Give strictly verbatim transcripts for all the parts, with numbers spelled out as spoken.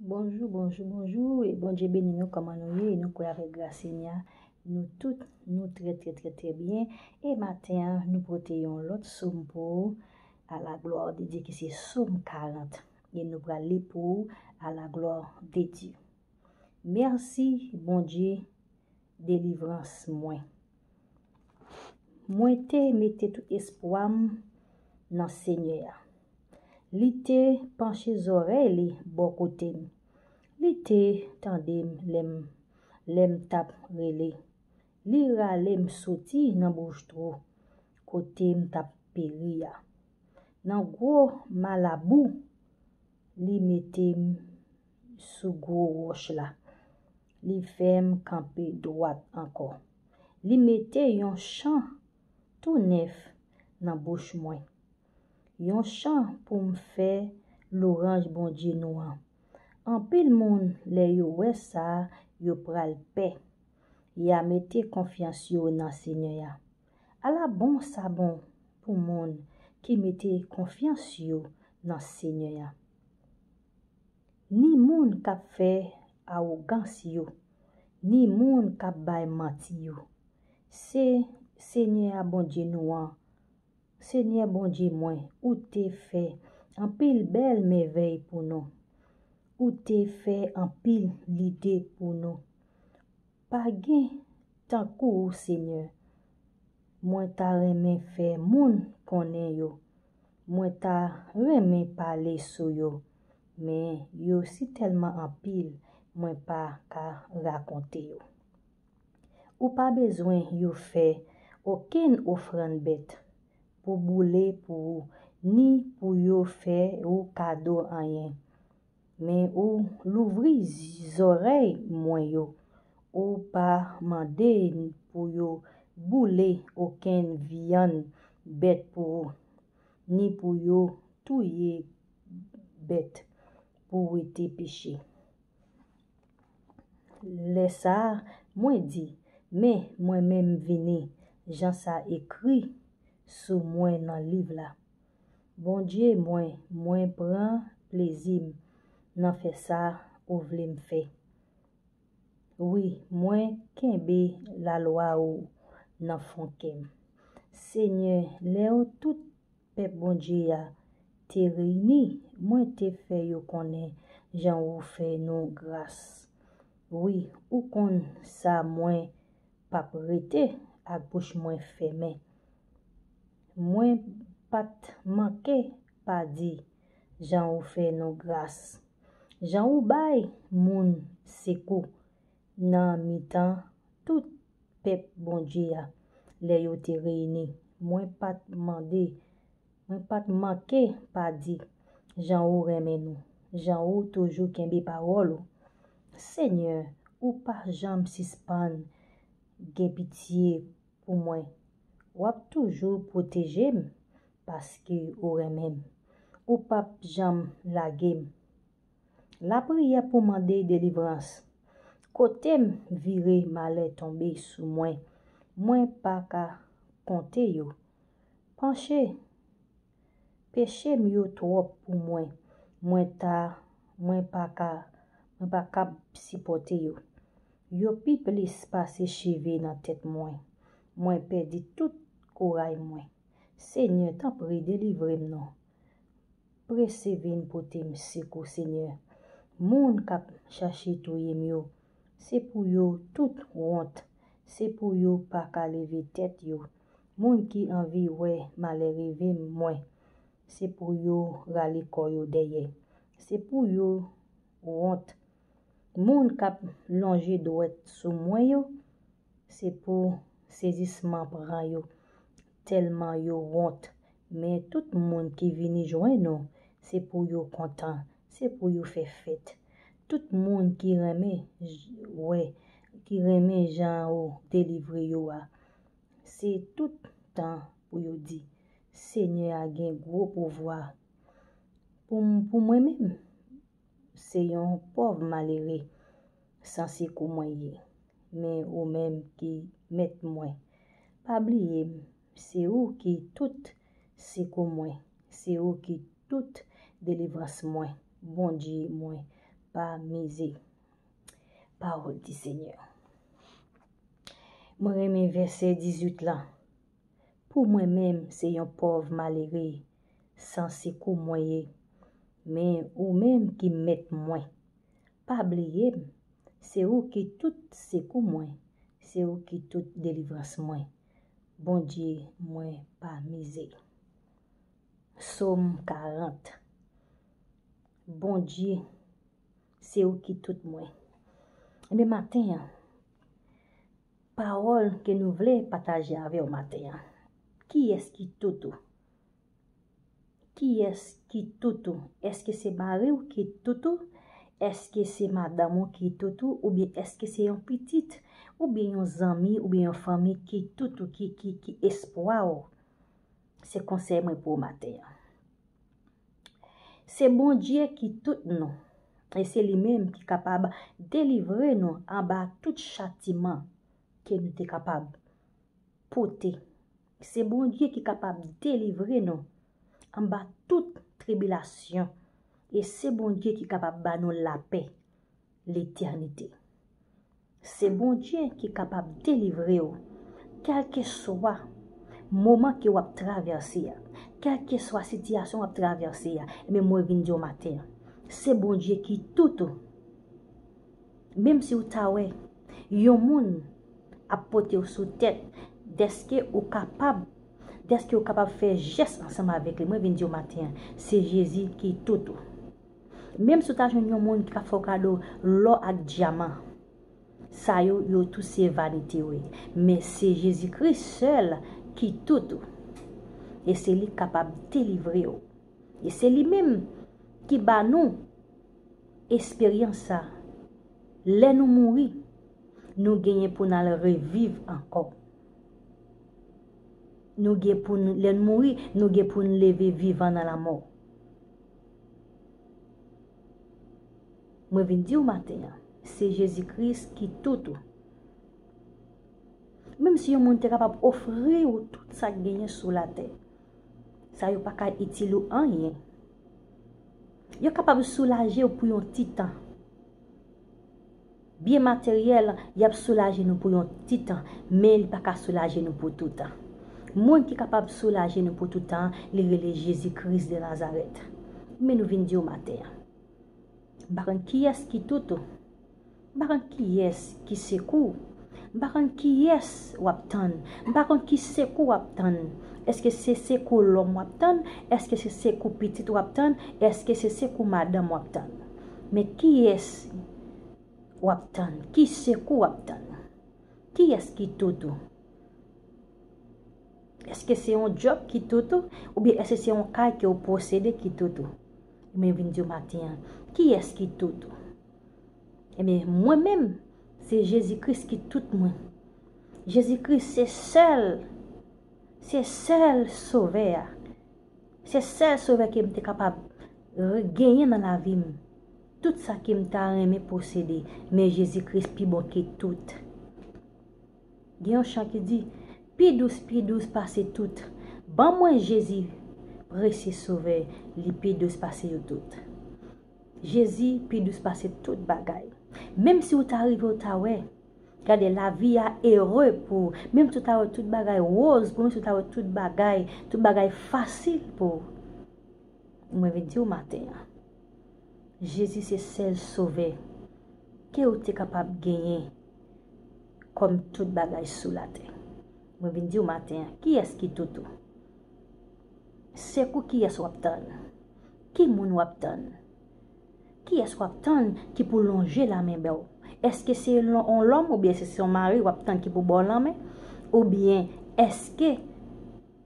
Bonjou, bonjou, bonjou, e Bondye beni nou, kòman nou ye? E nou kwè avèk gras Senyè a, nou tout, nou trè, trè, trè, trè byen. E maten an, nou pote yon lòt sòm pou ou, à la gloire de Dieu, ki se sòm karant. E nou pral li pou ou, à la gloire de Dieu. Mèsi, Bondye, delivrans mwen. Mwen te mete tout espwa m nan Senyè a. Li te panche zòrèy li bò kote m. Li te tande m lè m, lè m t ap rele. Li rale m soti nan bouch twou kote m t ap peri a. Nan gwo ma labou, li mete m sou gwo wòch la. Li fè m kanpe dwat ankò. Li mete yon chan tou nèf nan bouch mwen. Yon chan pou m fè lwanj Bondye nou an. Anpil moun, lè yo wè sa, yo pral pè. Y a mete konfyans yo nan Senyè a. Ala bon sa bon pou moun ki mete konfyans yo nan Senyè a. Ni moun k ap fè awogans yo, ni moun k ap bay manti yo. Se Senyè a Bondye nou an, Senyè Bondye mwen, ou te fè anpil bèl mèvèy pou nou. Ou te fè anpil lide pou nou. Pa gen tankou ou, Senyè. Mwen ta renmen fè moun konnen yo. Mwen ta renmen pale sou yo. Men yo si tèlman anpil, mwen pa ka rakonte yo. Ou pa bezwen yo fè okenn ofrann bèt pou boule pou ou, ni pou yo fè ou kado anyen. Men ou louvri zòrèy mwen yo. Ou pa mande pou yo boule okenn vyann bèt pou ou, ni pou yo touye bèt pou wete peche. Lè sa a, mwen di, men mwen menm vini, jan sa ekri sou mwen nan liv la. Bondye mwen, mwen pran plezi m nan fè sa ou vle m fè. Wi, mwen kenbe lalwa ou nan fon kè m. Senyè, lè ou tout pèp Bondye a te reyini, mwen te fè yo konnen jan ou fè nou gras. Wi, ou konn sa mwen p ap rete ak bouch mwen fèmen. Mwen pa t manke pa di jan ou fè nou gras, jan ou bay moun sekou nan mitan tout pèp Bondye a lè yo te reyini. Mwen pa t mande, mwen pa t manke pa di jan ou renmen nou, jan ou toujou kenbe pawòl ou. Senyè, ou pa janm sispann gen pitye pou mwen. W ap toujou pwoteje m paske ou renmen m. Ou p ap janm lage m. Lapriyè pou mande delivrans. Kote m vire, malè tonbe sou mwen. Mwen pa ka konte yo. Panche, peche m yo twòp pou mwen. Mwen ta, mwen pa ka, mwen pa kab sipòte yo. Yo pi plis pase cheve nan tèt mwen. Mwen pèdi tout kouray mwen. Senyè, tanpri, delivre m non. Prese vin pote m sekou, Senyè. Moun k ap chache touye m yo, se pou yo tout wont. Se pou yo pa ka leve tèt yo. Moun ki anvi wè malè rive mwen, se pou yo rale kò yo dèyè. Se pou yo wont. Moun k ap lonje dwèt sou mwen yo, se pou sezisman pran yo, tèlman yo wont. Men tout moun ki vini jwenn ou, se pou yo kontan, se pou yo fè fèt. Tout moun ki renmen j-, wè, ki renmen jan ou delivre yo a, se tout tan pou yo di, Senyè a gen gwo pouvwa. Pou m-, pou mwen menm, se yon pòv malere san sekou mwen ye. Men ou menm ki mèt mwen. Pa bliye m, se ou ki tout sekou mwen, se ou ki tout delivrans mwen, Bondye mwen. pa mize. Pawòl di Senyè. Mwen renmen vèsè dizuit la. Pou mwen menm, se yon pòv malere, san sekou mwen ye. Men ou menm ki mèt mwen. Pa bliye m, se ou ki tout sekou mwen, se ou ki tout delivrans mwen. Bondye, mwen pa mize. Sòm karant. Bondye, se ou ki tout mwen. Ebyen, maten an, pawòl ke nou vle pataje avè w maten an. Kiyès ki tout ou? Kiyès ki tout ou? Èske se mari w ki tout ou? Èske se madanm ou ki tout ou? Oubyen èske se yon pitit? Oubyen yon zanmi? Oubyen yon fanmi ki tout ou? Ki, ki, ki espwa w? Se konsèy mwen pou w maten an. Se Bondye ki tout nou. E se li menm ki kapab delivre nou anba tout chatiman ke nou te kapab pote. Se Bondye ki kapab delivre nou anba tout tribilasyon. E se Bondye ki kapab ba nou lapè letènite. Se Bondye ki kapab delivre w, kèlkeswa moman ke w ap travèse a, kèlkeswa sitiyasyon w ap travèse a. Ebyen, mwen vin di w maten an, se Bondye ki tout ou. Menm si w ta wè yon moun ap pote w sou tèt, dèske ou kapab, dèske ou kapab fè jès ansanm avèk li, mwen vin di w maten an, se Jezi ki tout ou. Menm si w ta jwenn yon moun ki ka fè w kado lò ak dyaman, sa yo, yo tou se vanite yo ye. Men se Jezi Kris sèl ki tout ou. E se li k kapab delivre w. E se li menm ki ba nou esperyans sa. Lè nou mouri, nou genyen pou n al reviv ankò. Nou gen pou n, lè n mouri, nou gen pou n leve vivan nan lanmò. Mwen vin di w maten an, se Jezi Kris ki tout ou. Menm si yon moun te kapab ofri w tout sa k genyen sou latè, sa yo pa ka itil ou anyen. Yo kapab soulaje w pou yon ti tan. Byen materyèl, y ap soulaje nou pou yon ti tan, men li pa ka soulaje nou pou toutan. Moun ki kapab soulaje nou pou toutan, li rele Jezi Kris de Nazarèt. Men nou vin di w maten an, m pa konn kiyès ki tout ou. M pa konn kiyès ki sekou w. M pa konn kiyès w ap tann. M pa konn ki sekou w ap tann. Èske se sekou lòm w ap tann? Èske se sekou pitit w ap tann? Èske se sekou madanm w ap tann? Men kiyès w ap tann? Ki sekou w ap tann? Kiyès ki tout ou? Èske se yon djòb ki tout ou? Oubyen èske se yon kay ke w posede ki tout ou? Men vin di w maten an, kiyès ki tout ou? Ebyen, mwen menm, se Jezi Kris ki tout mwen. Jezi Kris se sèl, se sèl Sovè a. Se sèl Sovè ke m te kapab re-, genyen nan lavi m. Tout sa ke m ta renmen posede, men Jezi Kris pi bon ke tout. Gen yon chan ki di, pi dous, pi dous pase tout. Ban mwen Jezi, presye Sovè, li pi dous pase yo tout. Jezi pi dous pase tout bagay. Menm si w ta rive, w ta wè, gade, lavi a ere pou ou. Menm si w ta wè tout bagay wòz pou ou, menm si w ta wè tout bagay, tout bagay fasil pou ou. Mwen vin di w maten an, Jezi se sèl Sovè ke ou te kapab genyen kòm tout bagay sou latè. Mwen vin di w maten an, kiyès ki tout ou? Sekou kiyès w ap tann? Ki moun w ap tann? Kiyès w ap tann ki pou lonje lamen ba w? Èske se lon-, yon lòm oubyen èske se yon mari w ap tann ki pou ba w lanmen? Oubyen èske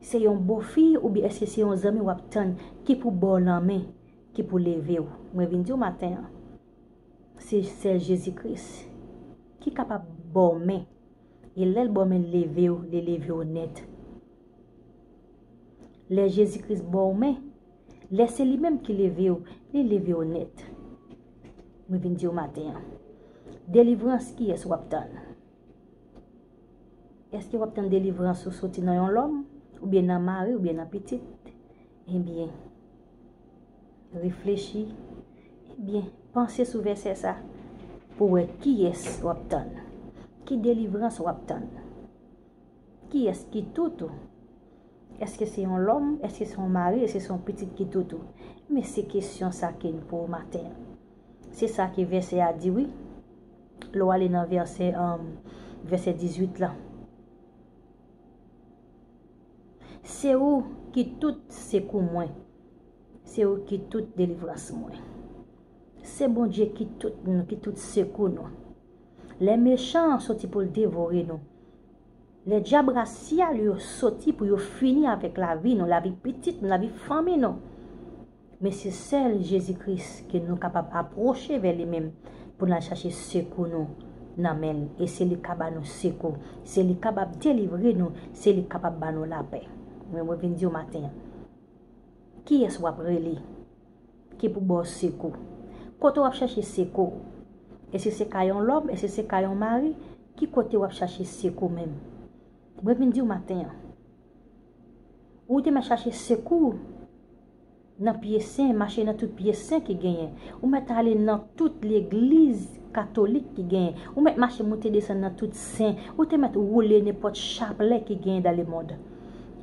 se yon bofi oubyen èske se yon zanmi w ap tann ki pou ba w lanmen, ki pou leve w? Mwen vin di w maten an, se sèl Jezi Kris ki kapab ba w men. E lè l ba w men, l leve w, li leve w nèt. Lè Jezi Kris ba w men, lè se li menm ki leve w, li leve w nèt. Mwen vin di w maten an, delivrans kiyès w ap tann? Èske w ap tann delivrans ou soti nan yon lòm, oubyen nan mari, oubyen nan pitit? Ebyen, reflechi e Byen, panse sou vèsè sa pou wè kiyès w ap tann. Ki delivrans w ap tann? Kiyès ki tout ou? Èske se yon lòm? Èske se yon mari? Èske se yon pitit ki tout ou? Men se kesyon sa ke n pou maten an. Se sa ke vèsè a di wi. Lè w ale nan vèsè, um, vèsè dizuit la. Se ou ki tout sekou mwen. Se ou ki tout delivrans mwen. Se Bondye ki tout nou, ki tout sekou nou. Lè mechan an soti pou l devore nou, lè dyab rasyal yo soti pou yo fini avèk lavi nou, lavi pitit nou, lavi fanmi nou, men se sèl Jezi Kris ke nou kapab apwoche vè li menm pou n al chache sekou nou nan men l. E se li k ap ba nou sekou, se li k kapab delivre nou, se li k kapab ba nou lapè. Men mwen vin di w maten an, kiyès w ap rele ki pou ba w sekou? Kote w ap chache sekou? Èske se kay yon lòm? Èske se kay yon mari? Ki kote w ap chache sekou menm? Mwen vin di w maten an, ou te mèt chache sekou nan pye sen, mache nan tout pye sen ki genyen. Ou mèt ale nan tout legliz katolik ki genyen. Ou mèt mache moute desann nan tout sen. Ou te mèt woule nenpòt chaplè ki genyen dans le monde.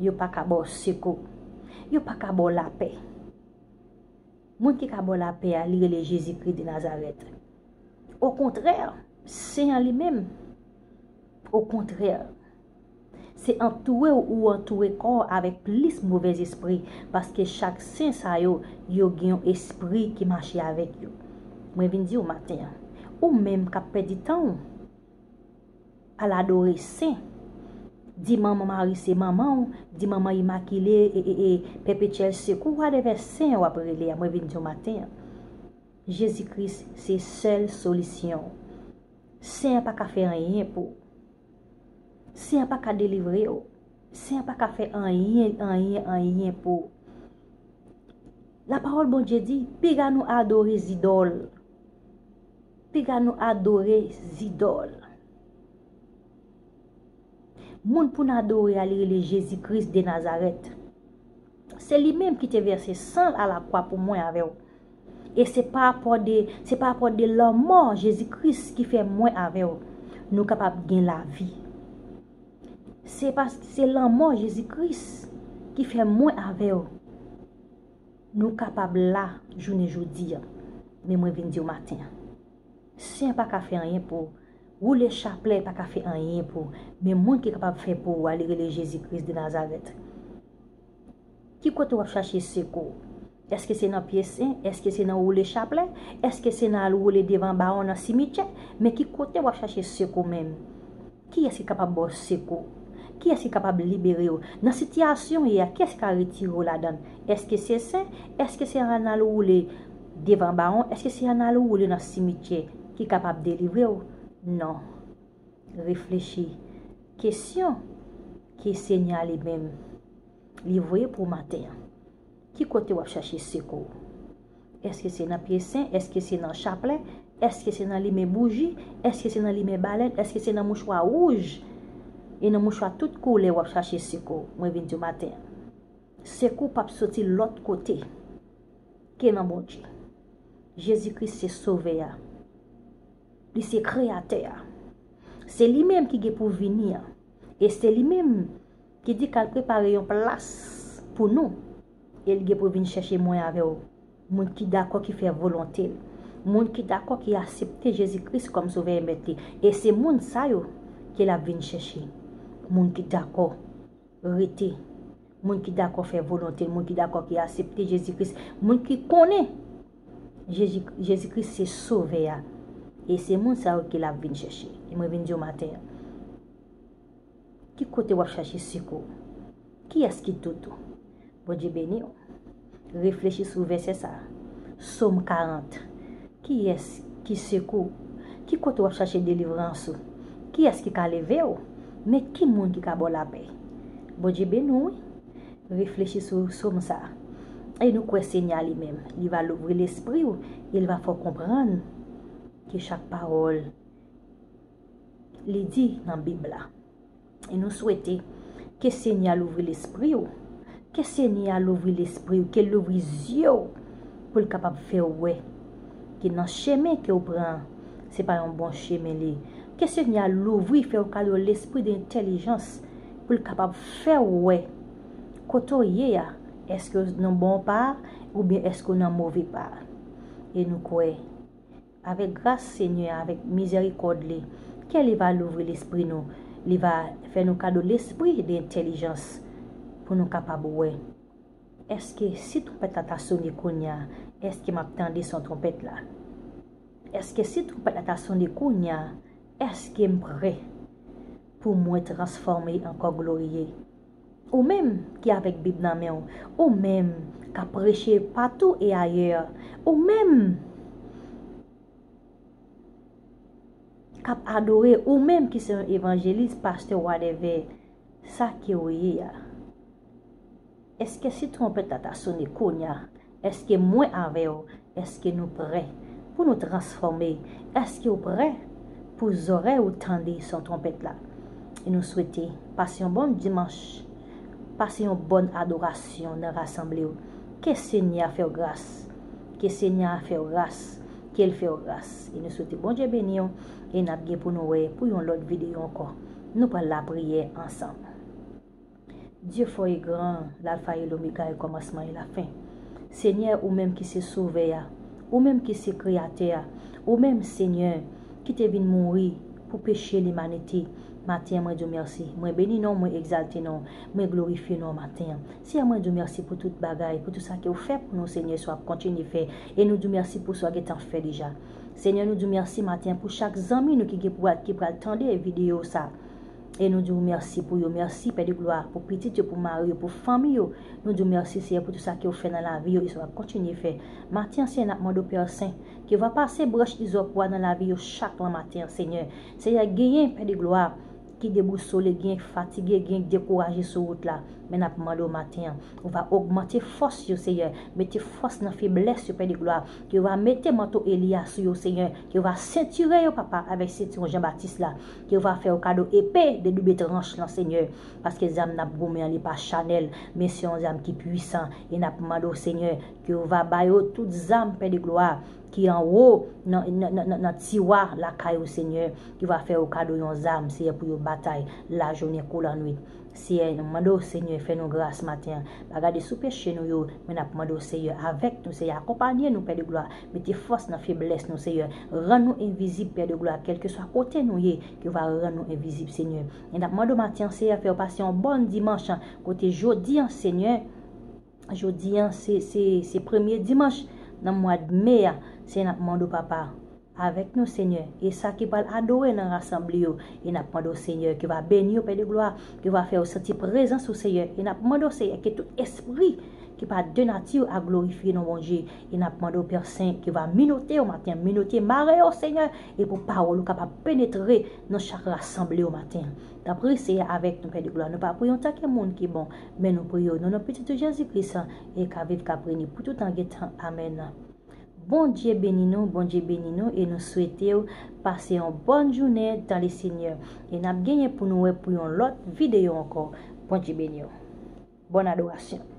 Yo pa ka ba w sekou. Yo pa ka ba w lapè. Moun ki ka ba w lapè a, li rele Jezi Kris de Nazarèt. Okontrè, sen an li menm. Okontrè, se antoure w ou antoure kò w avèk plis movèzespri, paske chak sen sa yo, yo gen yon espri ki mache avèk yo. Mwen vin di w maten an, ou menm k ap pèdi tan w, al adore sen. Di Manman Mari se manman w, di Manman Imakile e, e, e Pèpetyèl Sekou, whatever sen w ap rele a, mwen vin di w maten an. Jezi Kris se sèl solisyon w. Sen an pa ka fè anyen pou w. Sen an pa ka delivre w. Sen an pa ka fè anyen, anyen, anyen pou w. Lapawòl Bondye di, piga nou adore zidòl. Piga nou adore zidòl. Moun pou n adore a, li rele Jezi Kris de Nazarèt. Se li menm ki te vèse san l alakwa pou mwen avè w. E se pa rapò de, se pa rapò de lanmò Jezi Kris ki fè mwen avè w nou kapab gen lavi. Se paske se lanmò Jezi Kris ki fè mwen avè w nou kapab la jounen jodi a. Men mwen vin di w maten an, sen pa ka fè anyen pou w. Woule chaplè pa ka fè anyen pou w. Men moun ki kapab fè pou w a, li rele Jezi Kris de Nazarèt. Ki kote w ap chache sekou? Èske se nan pye sen? Èske se nan woule chaplè? Èske se nan al woule devan bawon nan simityè? Men ki kote w ap chache sekou menm? Kiyès ki kapab ba w sekou? Kiyès ki kapab libere w? Nan sitiyasyon w ye a, kiyès ki ka retire w ladan l? Èske se sen? Èske se an al woule devan bawon? Èske se an al woule nan simityè ki kapab delivre w? Non. Reflechi. Kesyon ke Senyè a li menm li voye pou w maten an. Ki kote w ap chache sekou? Èske se nan pye sen? Èske se nan chaplè? Èske se nan limen bouji? Èske se nan limen balèn? Èske se nan mouchwa wouj e nan mouchwa tout koulè w ap chache sekou? Mwen vin di w maten an, sekou p ap soti lòt kote ke nan Bondye. Jezi Kris se Sovè a. Li se Kreyatè a. Se li menm ki gen pou vini an. E se li menm ki di k al prepare yon plas pou nou. E li gen pou vin chèche mwen avè w. Moun ki dakò ki fè volonte l. Moun ki dakò ki aksepte Jezi Kris kòm Sovè e Mèt li. E se moun sa yo ke l ap vin chèche. Moun ki dakò rete. Moun ki dakò fè volonte l, moun ki dakò ki aksepte Jezi Kris, moun ki konnen Jezi, Jezi Kris se Sovè a. E se moun sa yo ke l ap vin chèche. E mwen vin di w maten an, ki kote w ap chache sekou? Kiyès ki tout ou? Bondye beni w. Reflechi sou vèsè sa a. Sòm karant. Kiyès ki sekou w? Ki kote w ap chache delivrans ou? Kiyès ki ka leve w? Men ki moun ki ka ba w lapè? Bondye beni w, wi. Reflechi sou sòm sa a. E nou kwè Senyè a li menm, li va louvri lespri w, e li va fè w konprann ke chak pawòl li di nan Bib la. E nou swete ke Senyè a louvri lespri w, ke Senyè a louvri lespri w, ke l louvri zye w pou l kapab fè w wè ke nan chemen ke w pran an, se pa yon bon chemen li. Ke Senyè a louvri, fè w kado lespri de entèlijans pou l kapab fè w wè kote w ye a, èske w nan bon pa a, oubyen èske w nan move pa a. E nou kwè, avèk gras Senyè a, avèk mizèrikòd li, ke li va louvri lespri nou, li va fè nou kado lespri de entèlijans pou nou kapab wè. Èske si twonpèt la ta sone kounye a, èske m ap tande son twonpèt la? Èske si twonpèt la ta sone kounye a, èske m prè pou mwen transfòme an kò gloriye? Ou menm ki avèk Bib nan men w, ou menm k ap preche patou e ayè, ou menm k ap adore, ou menm ki se yon evanjelis, pastè, whatever, sa ke w ye a. Èske si twonpèt la ta sone kounye a, èske mwen avè w, èske nou prè pou nou transfòme? Èske w prè pou zòrèy ou tande son twonpèt la? E nou swete pase yon bon dimanch, pase yon bòn adorasyon nan rasanble w. Ke Senyè a fè w gras. Ke Senyè a fè w gras. Ke l fè w gras. E nou swete Bondye beni w. E n ap gen pou nou wè pou yon lòt videyo ankò. Nou pral lapriyè ansanm. Dye fò e gran, Lalfa e Lomega e kòmansman e lafen. Senyè, ou menm ki se Sovè a, ou menm ki se Kreyatè a, ou menm, Senyè, ki te vin mouri pou peche limanite, maten an, mwen di w mèsi. Mwen beni non w, mwen egzalte non w, mwen glorifye non w maten an. Senyè, mwen di w mèsi pou tout bagay, pou tout sa ke w fè pou nou, Senyè, sa w ap kontinye fè. E nou di w mèsi pou sa w gentan fè deja. Senyè, nou di w mèsi maten an pou chak zanmi nou ki gen pou, ki pral tande videyo sa. E nou di w mèsi pou yo. Mèsi, Pè de glwa, pou pitit yo, pou mari yo, pou fanmi yo. Nou di w mèsi, Senyè, pou tout sa ke w fè nan lavi yo e sa w ap kontinye fè. Maten an, Senyè, n ap mande w, Pè Sen, ke w va pase branch izòp ou a nan lavi yo chak lan maten an, Senyè. Senyè, genyen, Pè de glwa, ki debousole, genyen k fatige, genyen k dekouraje sou wout la. Men n ap mande w maten an, ou va ogmante fòs yo, Senyè. Mete fòs nan feblès yo, Pè de glwa. Ke w va mete manto Eliya sou yo, Senyè. Ke w va sentire yo, Papa, avèk sentiwon Jan Batis la. Ke w va fè yo kado epe de double tranch lan, Senyè. Paske zam n ap goumen an, li pa chanèl, men se yon zam ki pwisan. E n ap mande w, Senyè, ke w va ba yo tout zam, Pè de glwa, ki anwo nan, nan, nan, nan, nan tiwa lakay ou, Senyè, ki va fè yo kado yon zam, Senyè, pou yo batay lajounen kou lannwit. Senyè, nou mande w, Senyè, fè nou gras maten an. Pa gade sou peche nou yo, men n ap mande w, Senyè, avèk nou, Senyè, akonpanye nou, Pè de glwa. Mete fòs nan feblès nou, Senyè. Rann nou envizib, Pè de glwa, kèlkeswa kote nou ye, ke w va rann nou envizib, Senyè. E n ap mande w maten an, Senyè, fè w pase yon bòn dimanch, kote jodi an, Senyè, jodi an, se, se, se premye dimanch nan mwa de me a, Senyè, n ap mande w, Papa, avèk nou, Senyè, e sa ki pral adore nan rasanble yo, e n ap mande w, Senyè, ke w va beni yo, Pè de glwa, ke w va fè yo santi prezans ou, Senyè, e n ap mande w, Senyè, ke tout espri ki pa de nati a glorifye non Bondye, e n ap mande w, Pè Sen, ke w va minote yo maten, minote, mare yo, Senyè, e pou pawòl ou kapab penetre nan chak rasanble yo maten. Tanpri, Senyè, avèk nou, Pè de glwa, nou pa priye w antanke moun ki bon, men nou priye w nan non Pitit ou Jezi Kris, e ka viv, ka règne pou tout tan gen tan. Amèn. Bondye beni nou, Bondye beni nou, e nou swete w pase yon bòn jounen dans le Seigneur. E n ap genyen pou nou wè pou yon lòt videyo ankò. Bondye beni w. Bòn adorasyon.